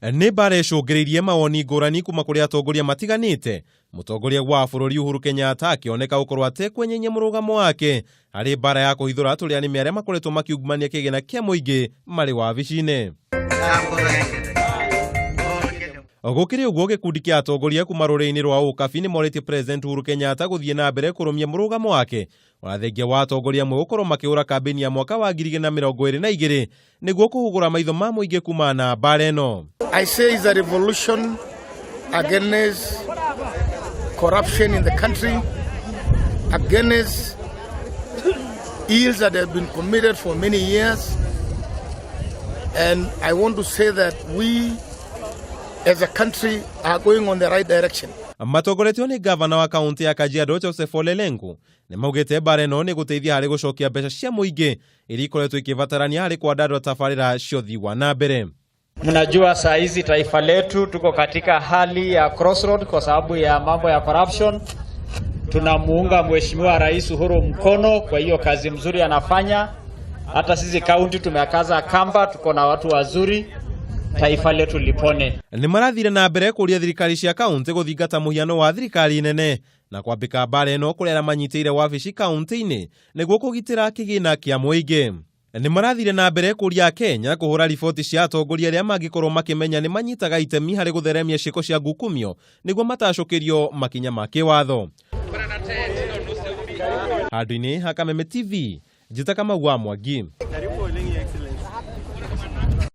Nĩ mbara ĩcũngĩrĩirie mawoni ngũrani kuma kũrĩ atongoria matiganĩte. Mũtongoria wa bũrũri Uhuru Kenyatta akĩoneka gũkorwo atekwenyenyia mũrũgamo wake harĩ mbara ya kũhithũra tũrĩa nĩme arĩa makoretwo makiungumania kĩgĩna kĩa mũingĩ marĩ wabici-inĩ. Gũkĩrĩ ũguo, gĩkundi kĩa atongoria kuma rũrĩrĩ-inĩ rwa Ũkabi nĩ morĩtie President Uhuru Kenyatta gũthiĩ na mbere kũrũmia mũrũgamo wake ona thengia wa atongoria amwe gũkorwo makĩhũra kambĩini ya mwaka wa 2022 nĩguo kũhũgũra maitho ma mũingĩ kumana na mbara ĩno. I say it's a revolution against corruption in the country, against ills that have been committed for many years. And I want to say that we as a country are going on the right direction. Matongoretio nĩ ngavana wa kaunti ya Kajiado Joseph Ole Lenku nĩ maugĩte mbara ĩno nĩ gũteithia harĩ gũcokia mbeca cia mũingĩ iria ikoretwo ikĩbatarania harĩ kwandandũra tabarĩra cia ũthii wa na mbere. Mnajua saa hizi taifa letu tuko katika hali ya crossroad kwa sababu ya mambo ya corruption. Tunamuunga Mheshimiwa Rais Uhuru mkono kwa hiyo kazi mzuri anafanya. Hata sisi kaunti tumekaza kamba, tuko na watu wazuri, taifa letu lipone. Nĩ marathire na mbere kũria thirikari cia kaunti gũthingata mũhiano wa thirikari nene na kwambĩka mbara ĩno kũrĩ arĩa manyitĩire wabici kaunti-inĩ nĩguo kũgitĩra kĩgĩna kĩa mũingĩ. Nĩ marathire na mbere kũria Kenya kũhũra riboti cia atongoria arĩa mangĩkorwo makĩmenya nĩ manyitaga itemi harĩ gũtheremia ciĩko cia ngukumio nĩguo matacũkĩrio makinya ma kĩwatho. Handũ-inĩ ha Kameme TV, njĩta Kamau wa Mwangi.